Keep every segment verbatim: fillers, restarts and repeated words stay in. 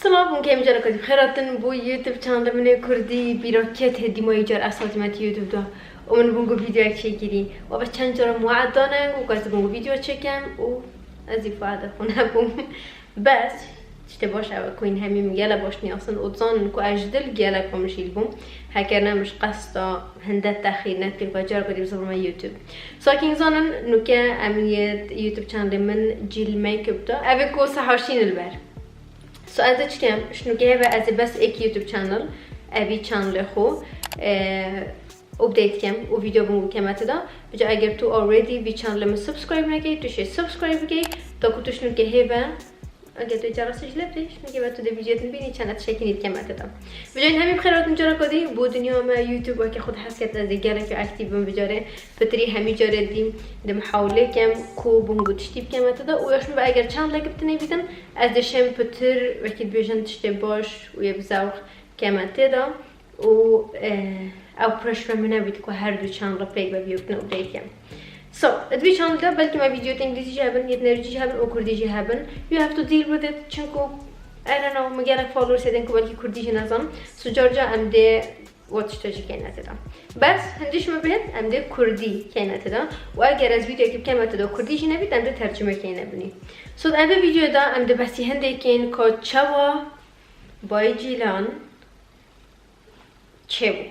Selam, hûn kêm carekê dî bi xêr hatin bo YouTube channelê min ê kurdî. Bîra ket hê dîmayî car ez hatime YouTube da û min bûn ku videoyek çêkirî. Û ve çend caran min we'd dane ku ez bûn ku video çêkem û ez jî we'da xwe nebûm. Bes, tiştê baş ew e ku hîn hemî min gelek baş niyasin û dizanin ku ez ji dil gelek xwe min şîl bûm. Heke ne min ji qesta hinde texîr nekir ku carekê dî bizivime YouTube. So heke hîn zanin, nûke em yê YouTube channelê min cîl make-up da. Ev ê ku seha şîn li ber. So ez ê çi kem, ji nûke hê ve ez ê bes êk YouTube channel, evî channelê xwe, e, update kem û video bûn ku keme tê da. Bica eger tu already vî channelê min subscribe nekey, tu şê subscribe bikey, ta ku tu ji nûke hê ve, eger tu carasê ji lê bidê, ji nûke ve tu dê videoyê din bînî, çend tiştekî nî dikeme tê da. Bica hîn hemî bi xêr hatin careka dî, bo dinya me YouTube weke xwe dihes ket, ez dê gelek active bim, bicarê pitirî hemî carê dî, dê mihawilê kem ku bûn ku tiştî bikeme tê da. Û ya ji min ve eger channelek bi tinê bîtin, ez dê şêm pitir, wekî dibêjin tiştê baş û yê bi zewq keme tê da û, e, ew pressure min nebît ku her du channel pêk ve video bikin û update kem. So, di vî channel de belkî me videoyê îngilîzî jî hebin, yê nerîcî jî hebin û kurdî jî hebin. You have to deal with it, çinku, I don't know, min gelek followers hêdin ku belkî kurdî jî nezan. So, car car em dê wa tişta jî keyne tê da. Bes, hindî ji min bihêt, em dê kurdî keyne tê da. Û eger ez videoyekî bikeme tê da kurdî jî nebît, em dê tercime keyne binî. So, di ev videoyê de em dê behsî hindê kên ka çawa Bay Cîlan çêbû.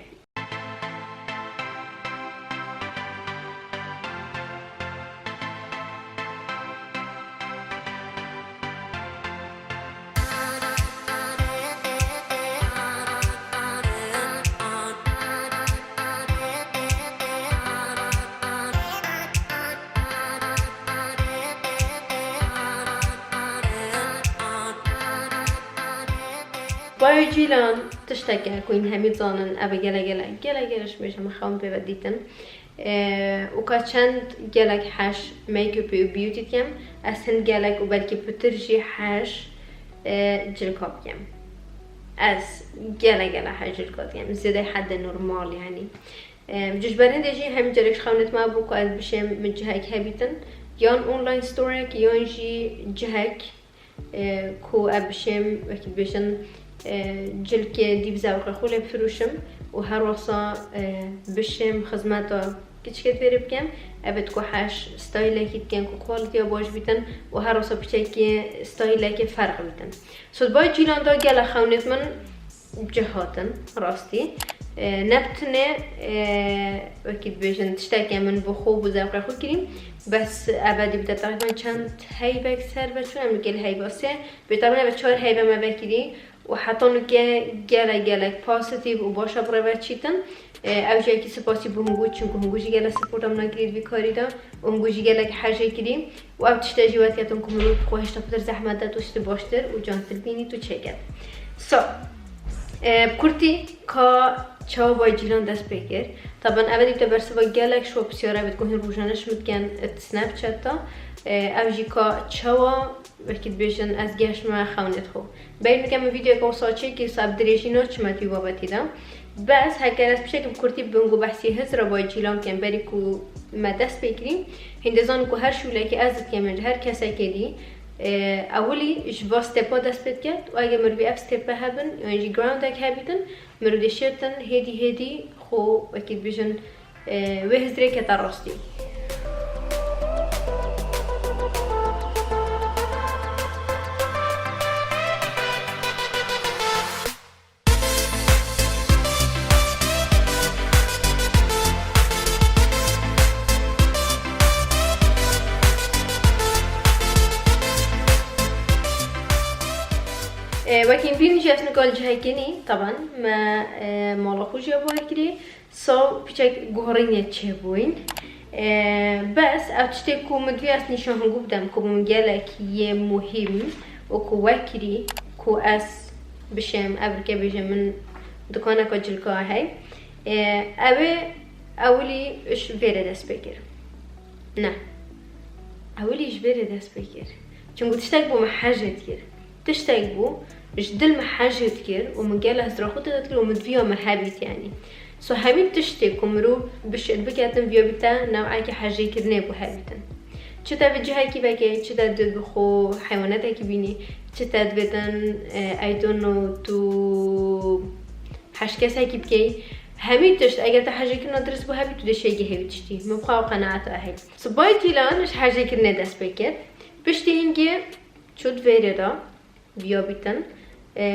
Bayo Cîlan tişteke ku hîn hemî dizanin, ev e gelek, gelek, gelek, gelek ji mêj heme xewn pê ve dîtin. Û ka çend gelek heş make-upê û beauty dikem, ez hin gelek û belkî pitir jî heş, e, cilka dikem. Ez gelek, gelek heş cilka dikem. Zêdeyê hedê normal yanî. E, ji ber hindê jî hemî carek ji xewnêt me bû ku ez bişêm min cihek hebîtin. Yan online storek, yan jî cihek, e, ku ev bişêm, wekî dibêjin, e, cilkê dî bi zewqê xwe lê bifirûşim û her wesa, e, bişêm xizmeta kiçikê divêrê bikem. Ev ê ku heş stylekî dikin ku quality-ya baş bîtin û her wesa piçekî stylekê ferq bîtin. So, di Bay Cîlan de gelek xewnêt min cih hatin, rastî. E, ne bi tinê, e, wekî dibêjin, tişteke min bi xwe, bi zewqê xwe kirî. Bes ev ê dî bide teqrîben çend heyvek ser ve çûn, em li gel heyva sê. Bê teqrîben ev çar heyve me vekirî û heta nûke gelek, gelek positive û baş e bi rê ve çîtin. E, ew jî yekî spasî bo hingû, çimkû hingû jî gelek supporta min kirî di vî karî de û hingû jî gelek hejê kirî. Û ev tiştê jî wet ketin ku mirov bi xwe hêşta pitir zehmet de tu tiştê baştir û cantir bînî tu çêket. So, e, bi kurtî ka çawa Bay Cîlan dest pê kir. Taban ev ê dî te bersiva gelek şo pisyara bit ku hîn rojane ji min dikin, e, Snapchat de. E, ev jî ka çawa, wekî dibêjin, ez gehiştime xewnêt xwe. Bêyî nûke min videoyeke wisa çêkir, sa bi dirêjî naçime di wî babetî de. Bes, heger ez piçekî bi kurtî bibim ku behsî hizra Bay Cîlan kem berî ku me dest pê kirî, hîn dê zanin ku her şûlekê ez dikem, ji her kesekê dî, e, ewilî ji va stepa dest pê diket û eger mirovî ev stepe hebin, yan jî groundek hebîtin, mirov dê şêtin hêdî hêdî xwe wekî dibêjin, e, wê hizrê kete rastî. E, wekî bîn jî ez nika li cihekê nî, taban me, e, mala xwe jî ava kirî. So, piçek guherînê çêbûyîn. E, bes, ev tiştê ku min divê ez nîşan hingû bidem, ku min gelek yê muhîm û ku wekirî, ku ez bişêm, ev rike bêje min dukaneka cilka hey. E, ew ê ewilî ji vê re dest pê kir. Ne. Ewilî ji vê re dest pê kir. Çimkû tiştek bû min hejê dikir. Tiştek bû, ji dil min hejê dikir û min gelek hizra xwe tê de dikir û min diviya min hebît yanî. So hemî tiştê ku mirov bişêt biketin viya bîte newekî hejêkirinê bû hebîtin. Çi te bi cihekî vekê, çi te di bi xwe heywanetekî bînî, Çi te divêtin, e, I don't know, tu heşkesekî bikey. Hemî tişt, eger te hejêkirina dirist bû hebî, tu dê şêgehê wî tiştî. Min bi xwe ew qenaeta heye. Sibay tîlan ji hejêkirinê dest pê kir. Piştî hingê çû di vêrê de viya bîtin. E,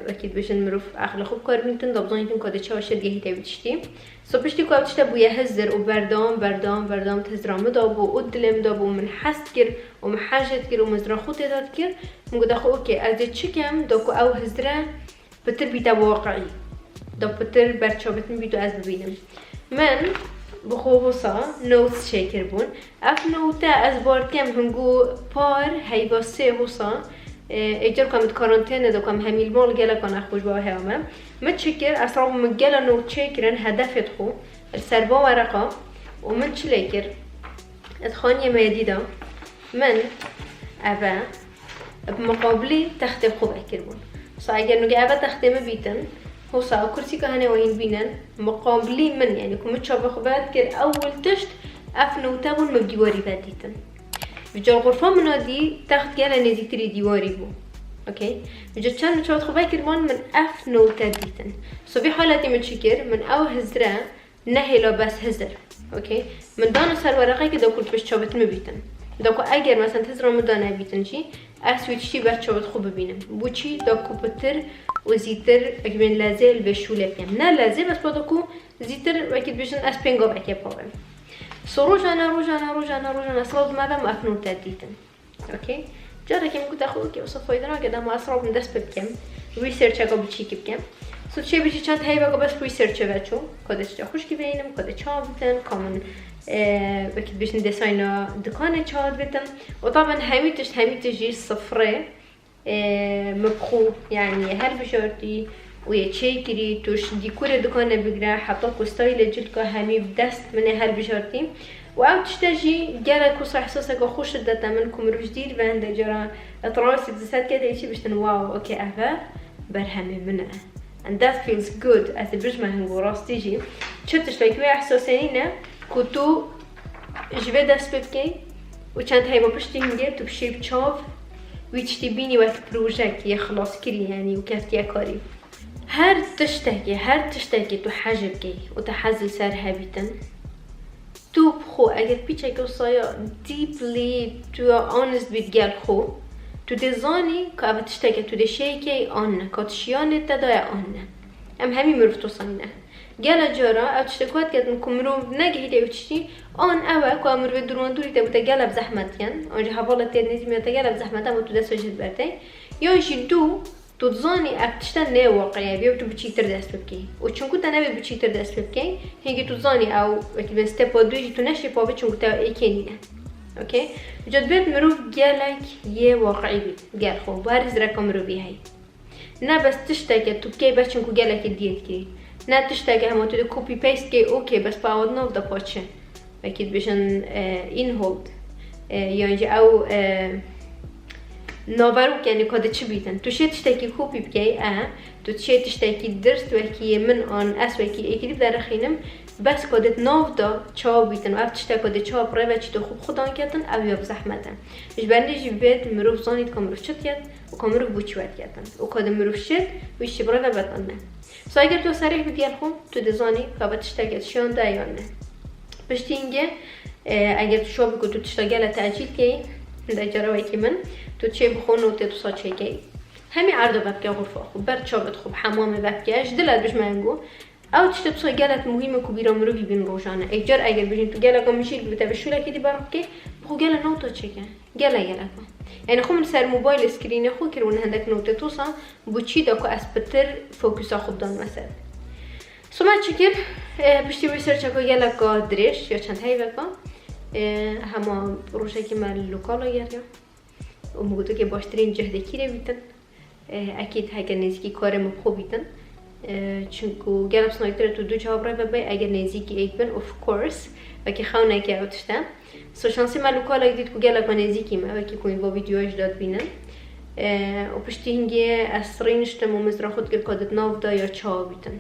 wekî dibêjin mirov eqlê xwe bi kar bînitin, da bizanîtin ku dê çawa şêgehî te wî tiştî. So piştî ku ew tişte bûye hizir û berdewam, berdewam, berdewam di hizira min de bû û dilê min de bû, min hez dikir û min hejê dikir û min hizira xwe tê de dikir. Min got, "Xwe, okey, ez dê çi kem, da ku ew hizire pitir bîte waqiî. Da pitir berçavitîn bît û ez bibînim." Min bi xwe wisa notes çêkiribûn. Ev note ez bar dikem hingo par heyva sê wisa, e, êcar ku em di karantîne de ku em hemî li mal geleka nexweş bû heya me. Min çi kir, ez rabûm min gela not çêkirin hedefê xwe li ser van wereqa û min çi lê kir? Ez xaniyê me yê dî de. Min eve bi miqabilî textê xwe vekiribûn. Wisa eger nûke eve textê min bîtin, wisa ew kursîka hene we hîn bînin, miqabilî min, yanî ku min çavê xwe vedikir, ewil tişt ev note bûn min bi dîwarî vedîtin. Ji car xurfa min a dî text gele nêzîktirî dîwarî bû. Okey? Ji çend min çavê xwe vekiribûn, min ev note dîtin. So vî haletê min çi kir? Min ew hizire nehêla bes hizir. Okey? Min dana ser wereqekê da ku li pêş çavê min bîtin. Da ku eger mesela hizira min da nebîtin jî, ez wî tiştî ber çavê xwe bibînim. Bo çi? Da ku pitir û zîtir wekî bên lezê li vê şûlê bikem. Ne lezê, bes da ku zîtir wekî dibêjin ez pêngavekê pavim. So rojane, rojane, rojane, rojane, ez rabûm eve min ev note dîtin. Okey. Carekê min gote xwe, okey, wisa fayde nake, dema ez rabim dest pê bikim. Researcheka biçîkî bikim. So tu çê bêjî çend heyveka bes researchê veçû. Ka dê tişta xwişkî bihînim, ka dê çawa bitin, ka min, e, wekî dibêjin desayna dikanê çawa dibitin. Û taben hemî tişt, hemî tişt jî sifrê, e, min bi xwe, yanî, helbijartî û yê çêkirî, tu ji dîkorê dikanê bigire, heta ku stayla cilka hemî bi dest min ê helbijartî. Û ew tişte jî gelek wisa ihsaseke xweş dide te min ku mirov ji dîr ve hindek caran etrasî di ser kete çi biştin, wow, okey, ev e berhemê min e. And that feels good. Ez ê bijme hingo rastî jî. Çi tiştek wê ihsasê nîne ku tu ji vê dest pê bikey û çend heyva piştî hingê tu bişêy bi çav wî tiştî bînî wek projek yê xilaskirî, yanî û keftiye karî. Her tiştekê, her tiştekê tu hej bikey û te hez li ser hebîtin, tu bi xwe, eger pîçeke wisa ya deeply tu ya honest bî digel xwe, tu dê zanî ka ev tişteke tu dê şêkey an ne, ka tu şiyanê te daye an ne. Em hemî mirov tosanî ne. Gele cara ev tiştê ku diketin ku mirov negihîte ew tiştî, an ew e ku ew mirovê dûr wan dûrî te bû te gele bi zehmet yen, an jî hevalê te nêzî me te gele bi zehmet e, ama tu dest wê jê berdey. Yan jî du, tu dizanî ev tişte ne waqiye, bê tu biçîtir dest pê bikey. Û çinku te nebê biçîtir dest pê bikey, hingî tu dizanî ew wekî bên stepa du jî tu neşê pavê çinku te êkê nîne. Okey? Ca dibêt mirov gelek yê waqî bît, gel xwe, bi her hizreka mirovî heyî. Ne bes tişteke tu bikey bes çinku gelekê diyê dikirî. Ne tişteke hema tu dê copy paste key, okey, bes pa ew nav de pa çi? Wekî dibêjin, e, inhold, e, yan jî ew, e, naverok, yanî ka dê çi bîtin. Tu şê tiştekî copy bikey, e, tu şê tiştekî dirst wekî yê min an ez wekî êkî dî derexînim, bes ka dê nav de çawa bîtin û ev tişteka dê çawa bi rê ve çî dê xwe bi xwe dan ketin, ew ya bi zehmet e. Ji ber nê jî bêt mirov zanît ka mirov çi diket û ka mirov bo çi we diketin. Û ka dê mirov şêt, wî şî bi rê ve vetanine. Sa eger tu serêh bidî gel xwe, tu dizanî ka ve tişteke şiyan de yan ne. Piştî hingê, e, eger tu şo bî ku tu tişta gele tecîl key, hindek cara wekî min, tu çê bi xwe notê tu sa çêkey. Hemî erdo vebike xurfa xwe, ber çavê xwe, bi hemamê vebike, ji dile bijme engo. Ew tiştê tu sa gelek muhîm e ku bîra mirovî bîn rojane. Ê car eger bijîn tu geleka mijîl bi te bi şûlekê dî berxikê, bi xwe gele nota çêke. Gele gelek e. Yanî xwe min ser mobaylê screenê xwe kir û hindek notê tosa bo çî da ku ez pitir fokusa xwe bidan mesela. So me çi kir? E, piştî researcheka geleka dirêj ya çend heyveka, e, hema rojekê me li lokala geriya. Û min goto ke baştirîn cih dê kî re bîtin. Eh, ekîd heke nêzîkî karê min bi xwe bîtin. Eh, çinku gelek sniper tu du cihab re vebe, eger nêzîkî êk bin, of course, wekî xewneke ew tişt e. So şansî me lokalek dît ku gelek me nêzîkî me, wekî ku va vîdyoya jî da dibînin. Eh, û piştî hingê ez rîniştim û min zira xwe dikir ka di nav de ya çawa bîtin.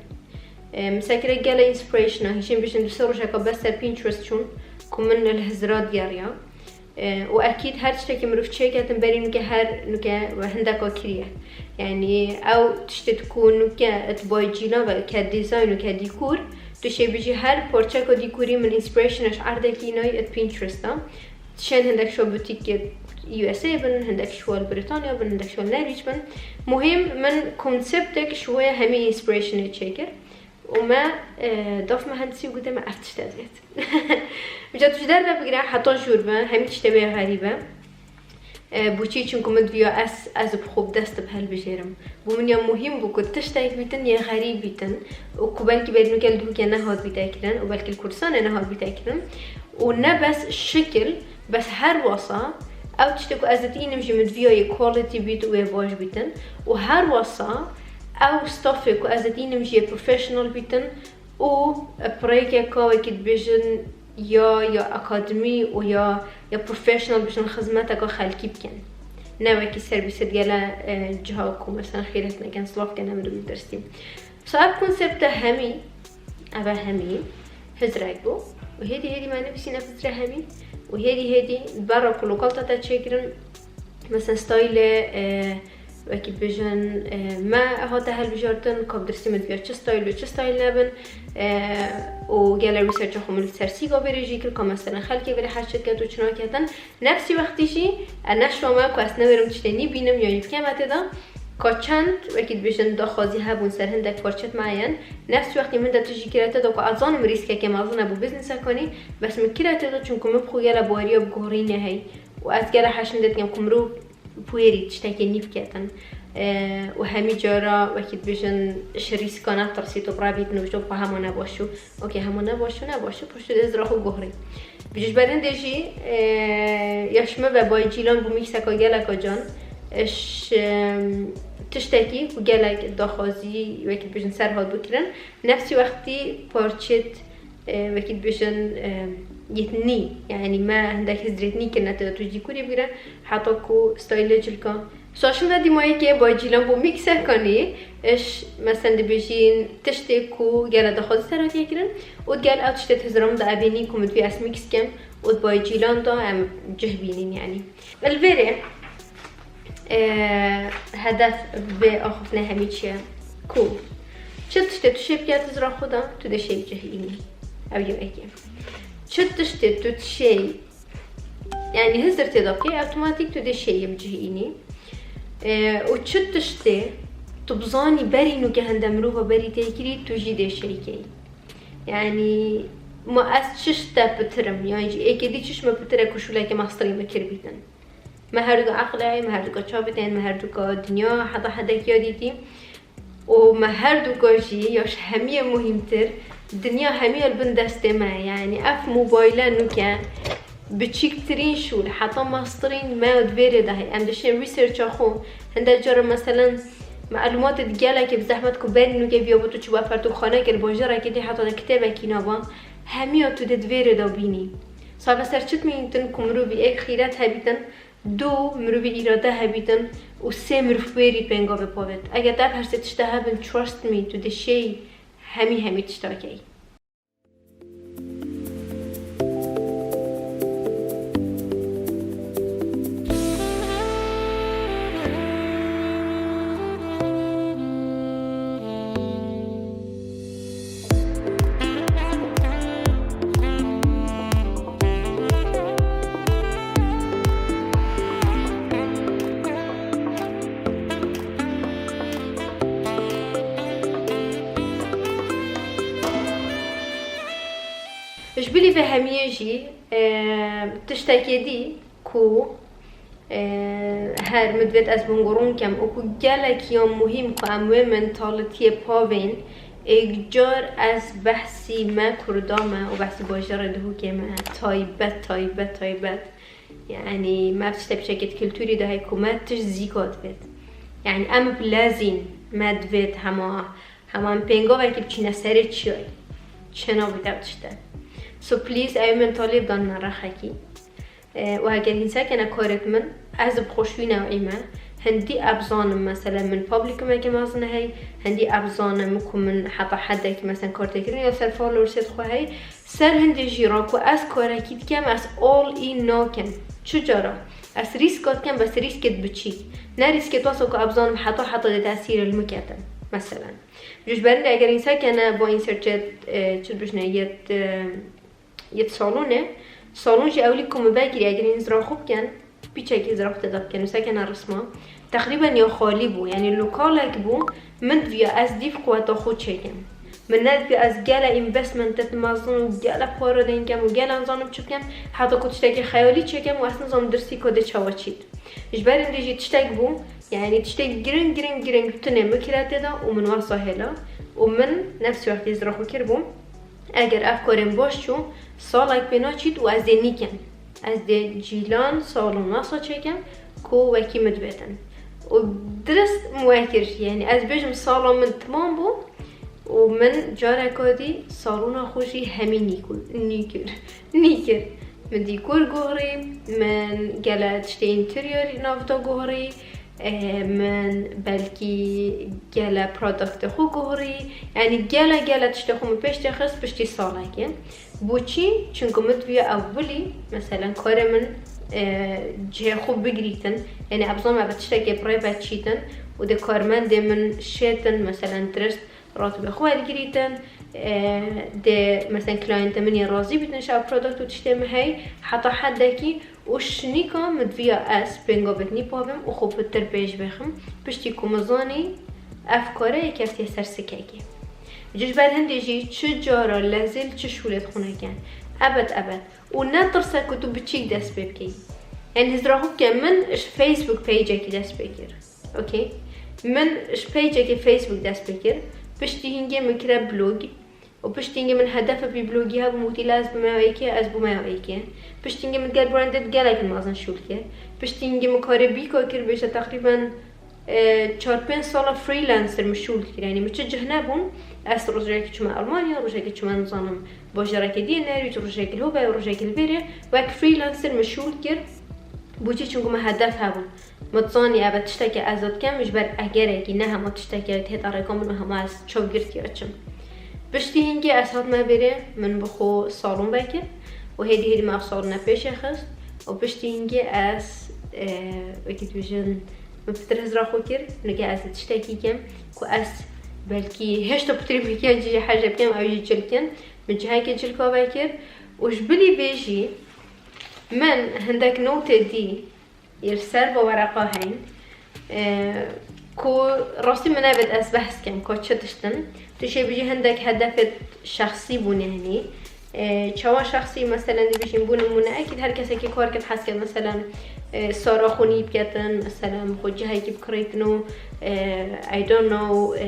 Eh, min sekire gele inspiration a, hişên bêjin du sê rojeka bes ser Pinterest çûn ku min li hizira digeriya. E, û ekîd her tiştekî mirov çêketin berî nûke her nûke we hindeka kiriye. Yanî ew tiştê ku nûke it baycîlan ve ke dîzayn û ke dîkor, tu şê bijî her parçeka dîkorî min inspiration ji erdekî nayî it Pinterest-a. Şên hindek şo butîkê U S A bin, hindek şo li Britanya bin, hindek şo li Norwich bin. Muhîm min konseptek ji wê hemî inspirationê çêkir. û me, e, daf mehendisî û gote me ev tişt ez vêt. Îca tu ji derve bigire heta jûr be, hemî tiştê wê xerîb e. E, bo çi? Çunku min diviya ez, ez bi xwe bi dest bi hilbijêrim. Bo min ya muhîm bû ku tiştek bîtin yê xerîb bîtin û ku belkî berî nûke li Dihokê nehat bîte kirin û belkî li Kurdistanê nehat bîte kirin. Û ne bes şikil, bes her wasa ew tiştê ku ez ditînim jî min diviya yê quality bît û yê baş bîtin. Û her wasa ew staffê ku ez ditînim jî yê professional bîtin û pirêkeka wekî dibêjin ya, ya akademî û ya, ya professional bêjin xizmeteka xelkî bikin. Ne wekî servîsê digele, e, ciha ku mesela xîret nekin, silav kin em li derstî. So ev konsepte hemî, ev e hemî hizrek bû. Û hêdî hêdî me nivîsîne hizre hemî. Û hêdî hêdî berra ku lokalta te çêkirin, mesela stayîlê, e, wekî dibêjin, e, me hate hilbijartin, ka bi diristî min diviya çi stayîl û çi stayîl nebin. E, û gelek researcha xwe min li ser sîga vêrê jî kir, ka mesela xelkê vêrê her çi diket û çi naketin. Nefsî wextî jî, e, neşwa me ku ez newêrim tiştê nî bînim ya jî bikeme tê de, ka çend, wekî dibêjin, daxwazî hebûn ser hindek parçet me yên. Nefsî wextî min de tişt jî kire tê de ku ez zanim rîskeke mezin e bo biznesekanî, bes min kire tê de çunku min bi xwe gele baweriya bi guherînê hey. Û ez gele heşim dikim ku mirov bi wêrî tiştekê nî biketin. E, û hemî cara, wekî dibêjin, ji rîska netirsî tu bi re bîtin û bêjin, "Pa hema ne baş û, okey, hema ne baş û, ne baş û, paştû dê ez ra xwe guherî." Ji ber hindê jî, e, ya ji min ve baycîlan bû mîkseka geleka can, e, ji, e, tiştekî ku gelek daxwazî, wekî dibêjin, ser hat bikirin. Nefsî wextî parçet, e, wekî dibêjin, e, yetnî, yanî me hindek hizrêt nî kirine tê de tu jî kurî bigire, heta ku stayîlê cilka. So şim ve dîmayekê baycîlan bû mîksekanî, iş, mesen dibêjin tiştê ku gele daxwazî ser hatiye kirin, û digel ew tiştê hizra min de evê nî ku min divê ez mîks kem, û di baycîlan de em cih bînin, yanî. Li vêrê, e, hedef vê axiftinê hemî çi ye? Ku çi tiştê tu şê bike hizra xwe de, tu dê şê bi cih înî. Ew yekê. Çi tiştê tu şê, yanî hizir tê de bikî, otomatîk tu dê şê yê bi cih înî. E, û çi tiştê tu bizanî berî nûke hinde mirova berî tê kirî, tu jî dê şê key. Yanî, ma ez çi ji te pitir im, yan jî êkê dî çi ji min pitir e ku şûleke mastirî min kiribîtin. Me herduka eqlê, me herduka çavê tên, me herduka dinya heta hedek ya dîtî. Û me herduka jî, ya ji hemiyê muhîmtir, dinya hemiya li bin destê me ye. Yanî ev mobayle nûke biçîktirîn şûl, heta mastirîn me di vê rê de heye. Em dişên researcha xwe, hinde cara meselen melûmatê di gelekê bi zehmet ku berî nûke viya bo tu çûba pertûkxanekê li bajarekê dî heta de kitêbekî nava, hemiya tu dê di vê rê de bînî. Save ser çi dimînitin ku mirovî êk xîret hebîtin, du mirovî îrade hebîtin û sê mirov wêrî pêngavê pavêt. Eger te ev her sê tişte hebin, trust me, tu dê şêy hemî hemî tişta key. Ji bilî vê hemiyê jî, e, tiştekê dî ku, e, her min divêt ez bingurûn kem û ku gelek ya muhîm ku em wê mentalitiyê pavên, êkcar ez behsî me Kurda me û behsî bajarê Dihokê me taybet, taybet, taybet. Yanî me ev tişte piçekê di kulturî de heye ku me tişt zîka divêt. Yanî em bi lezîn me divêt hema, hema em pêngavekî biçîne serê çiyayê. Çênabît ev tişte. So please, ew mentaliyê bidan me rexekî. E, û heger hîn sekene karêt min, ez bi xwe şûne ewî me. Hindî ev zanim, meselen, min publikumeke mezin hey, hindî ev zanim ku min heta hedekî, meselen, kartêkirin ya ser followersêt xwe hey. Ser hindê jî ra ku ez karekî dikem, ez all in nakem. Çi cara ez rîska dikem, bes rîskêt biçîk. Ne rîskêt wesa ku ez bizanim heta heta dê tesîrê li min ketin. Meselen. Ji ber hindê eger însekene bo înserçet, e, çi dibêjne, yet, e, yet salonê. Salon jî ewlî ku min vekirî, eger hîn zira xwe bikin, pîçekî zira xwe tê de bikin, û sekene risma. Teqrîben ya xalî bû, yanî lokalek bû, min diviya ez dîv quweta xwe çêkim. Min nediviya ez gele investmentet mezin û gele para dengem û gele nizanim çi bikim, heta ku tiştekî xeyalî çêkim û ez nizanim dirsî ku dê çawa çît. Ji ber hindê jî tiştek bû, yanî tiştek giring, giring, giring tune min kire tê de û min wesa hêla û min nefsî wextî zira xwe kiribû. Eger ev karên baş çû, salek pê naçît û ez dê nîkim. Ez dê cîlan salon wesa çêkim ku wekî min dibêtin. Û dirist min wekir, yanî ez bêjim sala min timam bû û min careka dî salona xwe jî hemî nîkir, nîkir, nîkir. Min dîkor guhrî, min gele tiştê înteryerî nav de guhrî, e, min belkî gele produktê xwe guhrî. Yanî gele, gele tiştê xwe min pêş de xist piştî salekê. Bo çî? Çunku min diviya ewilî, meselen, karê min, e, cihê xwe bigirîtin. Yanî ez bizanim ev tiştekê bi rê ve çîtin û dê karmendê min şêtin, meselen, dirist ratibê xwe wergirîtin. E, dê, meselen, clientê min yê razî bîtin ji ev produkt û tiştê min hey, heta hedekî û şinîka min diviya ez pêngavêt nîpavim û xwe pitir pêş bêxim, piştî ku min zanî ev kare yê keftiye ser sikekê. Ji ber hindê jî çi cara lezê li çi şûlê dixwine ke. Ebed, ebed. Û ne tirse ku tu biçîk dest pê bikey. Yanî hizra xwe bike, min ji Facebook page-ekî dest pê kir. Okey? Min ji page-ekê Facebook dest pê kir. Piştî hingê min kire blog. Û piştî hingê min hedefê vî blogî hebû, min gotî, la ez bûme ya êkê, ez bûme ya êkê. Piştî hingê min gel branded gelek mezin şûl kir. Piştî hingê min karê bîka kir, bêje teqrîben, e, çar pênc sala freelancer min şûl kir. Yanî min çi cih nebûn, ez rojekê çûme Almanya, rojekê çûme nizanim bajarekê dî yê Nerwîc, rojekê li Hobay, rojekê li vêrê. Wek freelancer min şûl kir. Bo çi? Çunku min hedef hebûn. Min dizanî ev tiştekê ez dikim, ji ber egerekî ne hema tiştekê tête rêka min û hema ez çav girtiya çim. Piştî hingê ez hatime vêrê, min bi xwe salon vekir û hêdî hêdî min ev salone pêşê xist û piştî hingê ez, e, wekî dibêjin, min pitir hizra xwe kir, nûke ez ê tiştekî kim ku ez belkî hêşta pitirî min kiyan cî hece bikim, ew jî cilkin, min cihekê cilka vekir û ji bilî vê jî min hindek notê dî, Yê li ser va wereqa heyn, e, ku rastî min nebêt ez behs kem ka çi tişt in. Tu şê bijî hindek hedefêt şexsî bûne hinî. E, çawa şexsî? Meselen, dibêjin, bû nimûne, ekîd her kesekî kar ket hez ket, meselen, e, sara xwe nî biketin, meselen, xwe cihekî bikirîtin û, e, I don't know, e,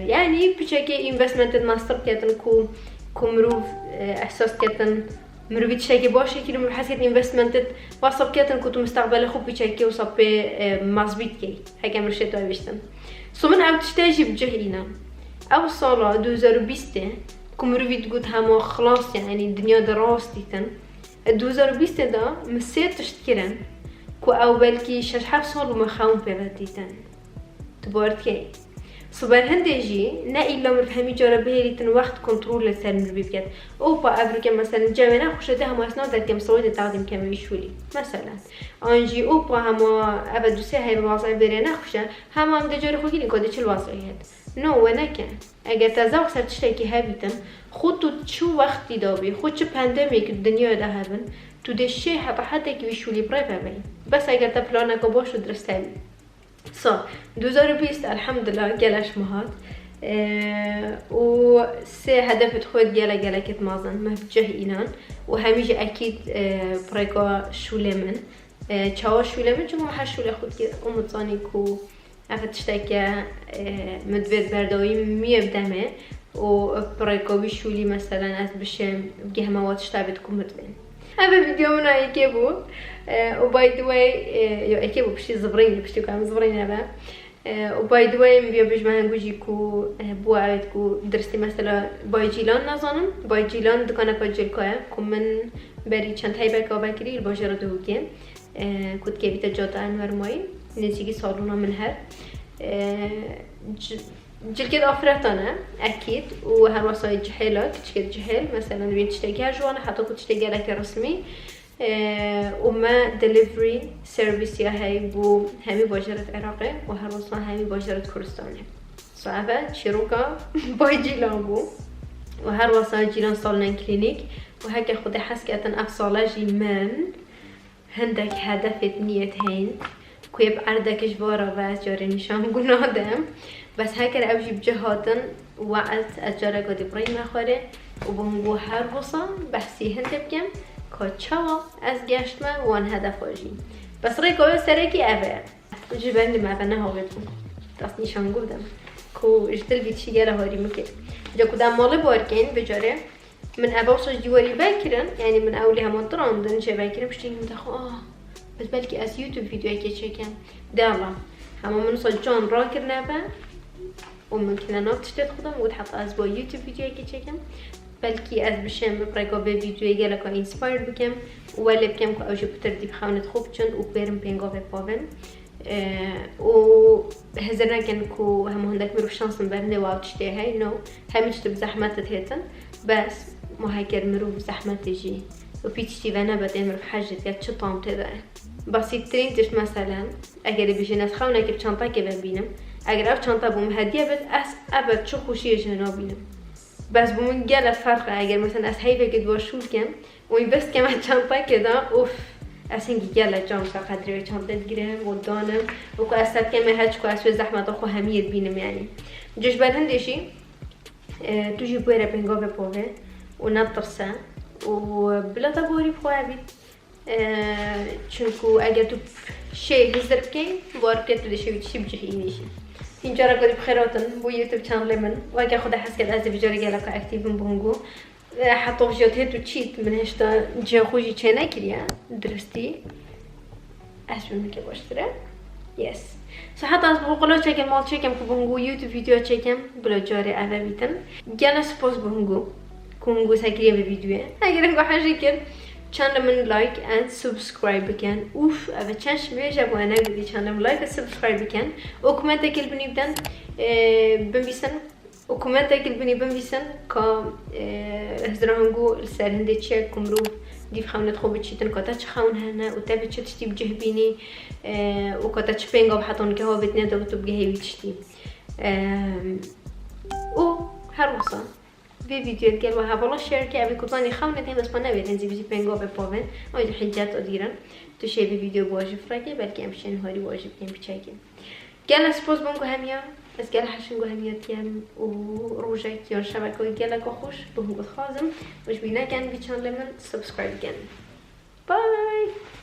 yanî piçekê investmented master biketin ku, ku mirov, e, ehsas diketin. Mirovî tiştekî baş kir û mirov hez ket investmented wasa biketin ku tu mustaqbelê xwe piçekê wisa pê, e, mazbît key. Heke mirov şê tu ev biştin. So min ev tiştê jî bi cih îna. Ew sala du hezar û bîstê ku mirovî digot hema xilas, yanî dinya de rast dîtin. E, du hezar û bîstê de min sê tişt kirin ku ew belkî şeş heft sal bû min xewn pê ve dîtin. Tu bawer dikey? Siber hindê jî ne îlla mirov hemî cara bihêlîtin wext kontrol li ser mirovî biket. Opa, ev rûke, meselen, cewê nexweş e, dê hema ez nav derkem, sewê dê teqdîm keme wî şûlî. Meselen. An jî opa, hema ev e du sê heyve mazayê bêrê nexweş e, hema em dê carê xwe girîn ku dê çil wazayê het. No, we neke. Eger te zewq ser tiştekî hebîtin, xwe tu çi wextî de bî, xwe çi pandemiyek di dinyayê de hebin, tu dê şê heta hedekî wî şûlî bi rê ve bey. Bes eger te planeke baş û dirist hebî. So, du hezar û bîst, elhamdulillah, geleş me hat. Ee, û sê hedefê xwe gele gelekêt mezin, me bi cih înan. Û hemî jî ekîd, e, pirêka şûlê min. E, çawa şûlê min? Çima her şûlê xwe dikir û min zanî ku ev tişteke, e, min divêt berdawî miyê bidemê. û pirêka wî şûlî, meselen, ez bişêm, bigihme wa tişta bêt ku min divên. Ev e vîdeo min a yekê bû. E, û by the way, e, yo, yekê bû, piştî zivrînê, piştî ku em zivrîne be. E, û by the way, min viya bêjme hingû jî ku, e, bû ew êt ku diristî mesela Bay Cîlan nazanim. Bay Cîlan dukaneka cilka ye ku min berî çend heybeka vekirî li bajara Duhokê. E, ku dikevîte Cada Enwer Mayî, nêzîkî salona min her. E, c-, Cilkêt afireta ne, ekîd, û her wesa cihêla, kiçikêt cihêl, meselen, wî tiştekî her ji wan e, heta ku tiştê gelekî resmî, Ee, û me delivery service ya hey bû hemî bajaret Iraqê û her wisa hemî bajaret Kurdistanê. So ev e çîroka Bay Cîlan bû û her wisa Cîlan Salon and Clinic û heke Xwedê hez ketin ev sale jî min hindek hedefêt niyet heyîn ku yê bi erdek ji vara ve ez carê nîşan bû nadim. Bes heker ew jî bi cih hatin, we ez, ez careka dî birî me xwarê û bi hingû her wisa behsî hindê bikim ka çawa ez geştime wan hedefa jî. Bes rêka wê serekî ev e. Ji ber hindê me eve nehavêt bû. Dest nîşan bû bidim ku ji dil vî tiştî gele harî min kir. Ca ku dem malê bar kên vê carê, min ev wisa ji dîwarî vekirin, yanî min ew lê hema dirandin, jê vekirin, piştî min dixwe, ah, bes belkî ez YouTube videoyekê çêkim. De Allah, hema min wisa can rakir nebe û min kine nav tiştê dixwe de, min got heta ez bo YouTube videoyekê çêkim. Belkî ez bişêm bi rêka vê videoyê geleka inspire bikim û welê bikim ku ew jî pitir dî bi xewnê dixwe biçin û bêrin pêngavê pavên. Ee, û hizir nekin ku hema hindek mirov şansın berindê wa tiştê hey, no. Hemî tişt bi zehmet dihêtin. Bes ma heker mirov bi zehmetê jî û pî tiştî ve nebe tê mirov hej dike çi tam tê de ye. Basîttirîn tişt meselen, eger ê bijîn ez xewnekê bi çantakê ve bînim, eger ev çanta bo min hediye bit, ez ebed çi xweşiyê ji hê nabînim. Bes bo min gele ferq e, eger mesela ez heyvekê di wa şûl kem, û invest keme çantakê de, ûf, ez hingî gele can ka qedrê wê çantê digirim û danim û ku ez sedkeme heç ku ez wê zehmeta xwe hemiyê dibînim yanî. Ji ber hindê jî, e, tu jî bûyere pêngavê pavê û netirse û bila te borî bi xwe bît. E, çunku eger tu şê hizir bikey, bar bike tu dê şê wî tiştî bi cih înî jî. Hîn careka dî bi xêr hatin bo YouTube channelê min. Weke Xwedê hez ked ez dê vî carê geleka aktîv bim bo hingû. E, heta vijya tê tu çît, min hêşta cihê xwe jî çê nekiriye, diristî. Ez bim heke baştir e. Yes. So heta ez bi xwe qula çêkim, mal çêkim ku bo hingû YouTube video çêkim, bila carê eve bîtin. Gele spas bo hingû ku hingû sekiriye vê videoyê. Eger hingû hejê kir, channel min like and subscribe bikin. Ûf, eve çend şibê je bo ene gudî channel min like and subscribe bikin. Û komentekê li binî bidin, e, binivîsin. Û komentekî li binî binivîsin ka, e, hizira hingû li ser hindê çi ye ku mirov dîv xewnê dixwe biçîtin, ka te çi xewn hene û te bi çi tiştî bi cih bînî, e, û ka te çi pêngav heta nike havêt nede û tu bigehê wî tiştî. E, û her wisa vê videoyê digel we hevala share ke, evê ku zanî xewnê tê bes xwe nevêrin zî bijî pêngavê pavên, an jî hiceta dîrin. Tu şê vê video bi we jî fireke, belkî em şên harî we jî bikên biçekê. Gele spas bo hingû hemiya, ez gele heşin hingû hemiya dikem û rojek yan şevek wê geleka xweş bo hingû dixwazim û ji bîr nekin vî channelê min subscribe bikin. Bye!